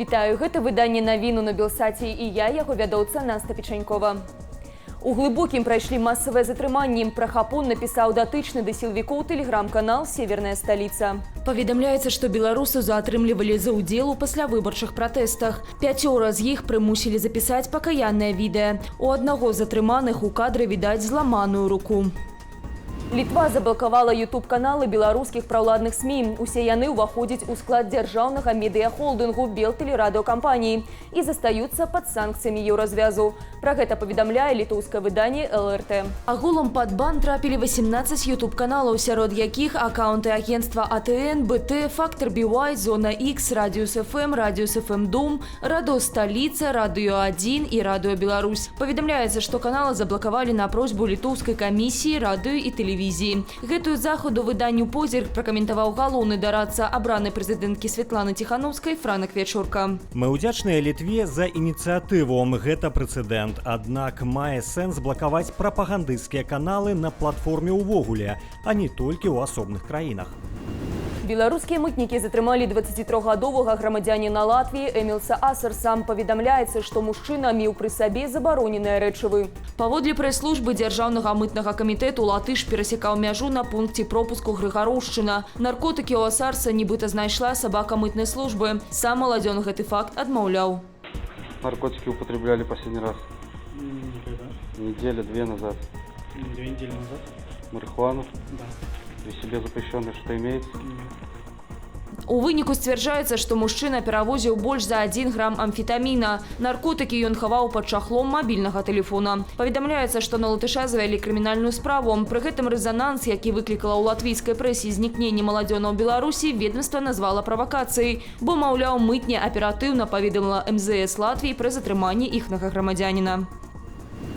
Вітаю, гэта выданне навіну на Белсаце, і я, яго вядоўца Наста Печанькова. У Глыбокім прайшлі масавыя затрыманні. Пра хапун напісаў датычны да сілавікоў тэлеграм-канал «Северная столица». Паведамляецца, што беларусаў заатрымлівалі за ўдзел у паслявыбарчых пратэстах. Пяцёра з іх прымусілі запісаць пакаяннае відэа. У аднаго з затрыманых у кадры відаць зламаную руку. Літва заблакавала YouTube-каналы беларускіх праўладных СМІ. Усе яны ўваходзяць у склад дзяржаўнага медыяхолдынгу Белтэлерадыёкампаніі і застаюцца пад санкцыямі Еўразвязу. Пра гэта паведамляе літоўскае выданне ЛРТ. Агулам пад бан трапілі 18 YouTube-каналаў, сярод якіх акаўнты агенцтва АТН, БТ, Фактор BY, Зона X, Радиус ФМ, Радиус ФМ Дом, Радыё Сталіца, Радыё 1 і Радыё Беларусь. Паведамляецца, што каналы заблакавалі на просьбу літоўскай камісіі радыё і тэлевізіі. Гэтую захаду выданню «Позірк» пракаментаваў галоўны дарадца абранай прэзідэнткі Святланы Ціханоўскай Франак Вячорка. Мы ўдзячныя Літве за ініцыятыву. Гэта прэцэдэнт. Аднак мае сэнс блакаваць прапагандысцкія каналы на платформе ўвогуле, а не толькі ў асобных краінах. Беларускія мытнікі затрымалі 23-гадовага грамадзяніна Латвіі Эмілса Асарса. Паведамляецца, што мужчына меў пры сабе забароненыя рэчывы. Паводле прэс-службы дзяржаўнага мытнага камітэту, латыш перасекаў мяжу на пункце пропуску Грыгароўшчына. Наркотыкі ў Асарса нібыта знайшла сабака мытнай службы. Сам маладзён гэты факт адмаўляў. Наркотики употребляли последний раз? Никогда. Неделя-две назад. 2 недели назад. Марихуану? Да. При себе запрещенное что имеется? Нет. У выніку сцвярджаецца, што мужчына перавозіў больш за 1 грам амфетаміна. Наркотыкі ён хаваў пад чахлом мабільнага тэлефона. Паведамляецца, што на латыша завялі крымінальную справу. Пры гэтым рэзананс, які выклікала ў латвійскай прэсе знікненне маладзёна ў Беларусі, ведомства назвала правакацыяй, бо, маўляў, мытня аператыўна паведаміла МЗС Латвіі пра затрыманне іхнага грамадзяніна.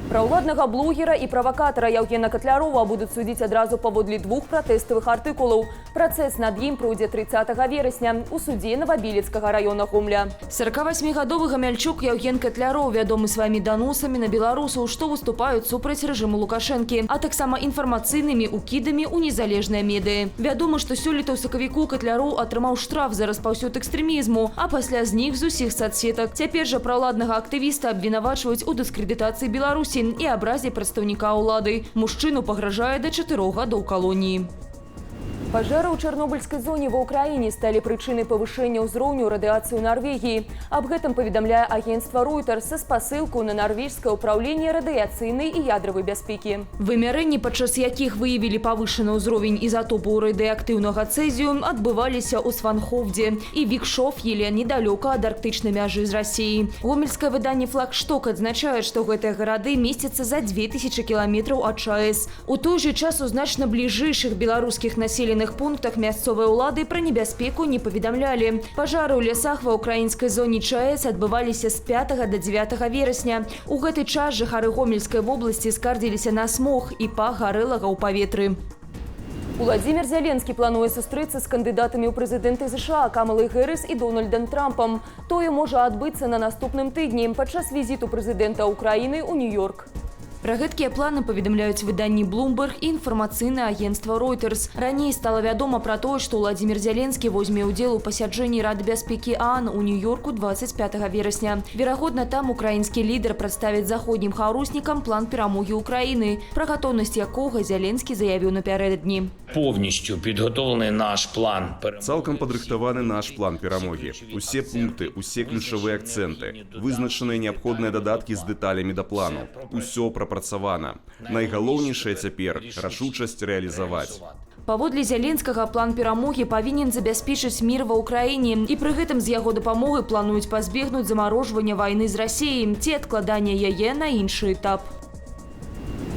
Праўладнага блогера і правакатара Яўгена Катлярова будуць судзіць адразу паводле двух пратэставых артыкулаў. Працэс над ім пройдзе 30 верасня ў судзе Навабілецкага раёна Гомля. 48-гадовы гамяльчук Яўген Катляроў вядомы сваімі даносамі на беларусаў, што выступаюць супраць рэжыму Лукашэнкі, а таксама інфармацыйнымі укідамі ў незалежныя медыі. Вядома, што сёлета ў сакавіку Катляроў атрымаў штраф за распаўсюд экстрэмізму, а пасля знік з усіх сацсетак. Цяпер жа праўладнага актывіста абвінавачваюць у дыскрэдытацыі Беларусі і абразе прадстаўніка ўлады. Мужчыну пагражае да 4 гадоў калоніі. Пажары ў Чарнобыльскай зоне ва Ўкраіне сталі прычынай павышэння ўзроўню радыяцыі ў Нарвегіі. Аб гэтым паведамляе агенцтва Reuters са спасылку на нарвежскае ўпраўленне радыяцыйнай і ядравай бяспекі. Вымярэнні, падчас якіх выявілі павышаны ўзровень ізатопу радыеактыўнага цэзію, адбываліся ў Сванхоўдзе і Вікшоф'еле, недалёка ад арктычнай мяжы з Расіяй. Гомельскае выданне «Флагшток» адзначае, што гэтыя гарады месцяцца за 2000 кіламетраў ад ЧАЭС. У той жа час у значна бліжэйшых беларускіх населеных пунктах мясцовыя ўлады пра небяспеку не паведамлялі. Пажары ў лясах ва ўкраінскай зоне ЧАЭС адбываліся з 5 да 9 верасня. У гэты час жыхары Гомельскай вобласці скардзіліся на смог і пах гарэлага ў паветры. Уладзімір Зяленскі плануе сустрэцца з кандыдатамі ў прэзідэнты ЗША Камалай Хэрыс і Дональдам Трампам. Тое можа адбыцца на наступным тыдні падчас візіту прэзідэнта Украіны ў Нью-Йорк. Пра гэткія планы паведамляюць выданні Bloomberg і інфармацыйнае агенцтва Reuters. Раней стала вядома пра тое, што Уладзімір Зяленскі возьме ўдзел у пасяджэнні Рады бяспекі ААН у Нью-Йорку 25 верасня. Верагодна, там украінскі лідар прадставіць заходнім хаўруснікам план перамогі Украіны, пра гатоўнасць якога Зяленскі заявіў напярэдадні. Повністю підготовлений наш план перемоги. Цалкам падрыхтаваны наш план перамогі. Усе пункты, усе ключавыя акцэнты, вызначаныя неабходныя дадаткі з дэталямі да плану. Усё прапрацавана. Найгалоўнейшае цяпер — рашучасць рэалізаваць. Паводле Зяленскага, план перамогі павінен забяспечыць мір ва Ўкраіне, і пры гэтым з яго дапамогай плануюць пазбегнуць замарожвання вайны з Расіяй ці адкладання яе на іншы этап.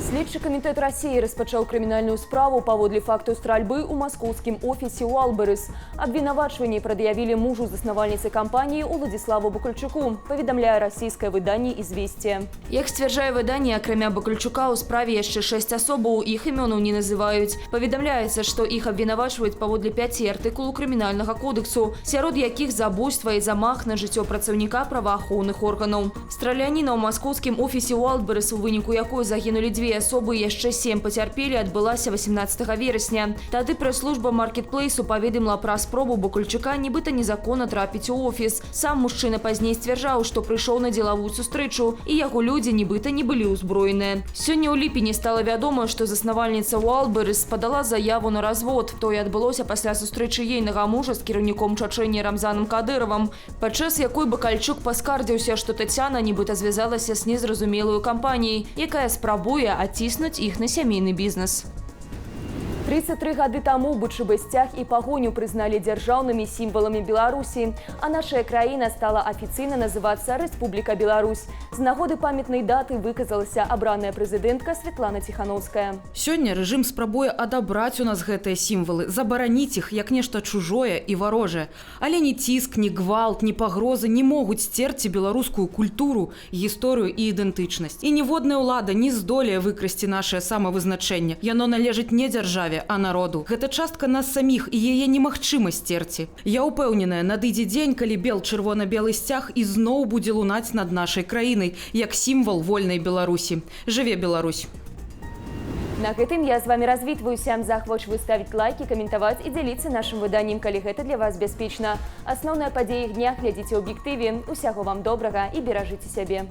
Следчы камітэт Расіі распачаў крымінальную справу паводле факту стральбы ў маскоўскім офісе Уайлдберыз. Абвінавачванні прад'явілі мужу заснавальніцы кампаніі Уладзіславу Бакальчуку, паведамляе расійскае выданне «Известия». Як сцвярджае выданне, акрамя Бакальчука ў справе яшчэ шэсць асобаў, іх імёнаў не называюць. Паведамляецца, што іх абвінавачваюць паводле пяці артыкулаў крымінальнага кодэксу, сярод якіх забойства і замах на жыццё працаўніка праваахоўных органаў. Страляніна ў маскоўскім офісе Уайлдберыз, у выніку якой загінулі дзве асобы і яшчэ сем пацярпелі, адбылася 18 верасня. Тады прэс-служба маркетплейсу паведаміла пра спробу Бакальчука нібыта незаконна трапіць у офіс. Сам мужчына пазней сцвярджаў, што прыйшоў на дзелавую сустрэчу, і яго людзі нібыта не былі ўзброеныя. Сёння ў ліпені стала вядома, што заснавальніца Wildberries падала заяву на развод. Тое адбылося пасля сустрэчы ейнага мужа з кіраўніком Чачэніі Рамзанам Кадыравам, падчас якой Бакальчук паскардзіўся, што Тацяна нібыта звязалася з незразумелаю кампаніяй, якая спрабуе аціснуць іх на сямейны бізнес. 33 гады таму БЧБ сцяг і пагоню прызналі дзяржаўнымі сімваламі Беларусі, а нашая краіна стала афіцыйна называцца Рэспубліка Беларусь. З нагоды памятнай даты выказалася абраная прэзідэнтка Святлана Ціханоўская. Сёння рэжым спрабуе адабраць у нас гэтыя сімвалы, забараніць іх як нешта чужое і варожае. Але ні ціск, ні гвалт, ні пагрозы не могуць сцерці беларускую культуру, гісторыю і ідэнтычнасць. І ніводная ўлада не здолее выкрасці нашае самавызначэнне. Яно належыць не дзяржаве, а народу. Гэта частка нас саміх, і яе немагчыма сцерці. Я ўпэўненая, надыдзе дзень, калі бел-чырвона-белы сцяг ізноў будзе лунаць над нашай краінай, як сімвал вольнай Беларусі. Жыве Беларусь! На гэтым я з вами развітваюся. Заахвочваю ставіць лайкі, каментаваць і дзяліцца нашым выданнем, калі гэта для вас бяспечна. Асноўныя падзеі дня глядзіце ў аб'ектыве. Усяго вам добрага і беражыце сябе.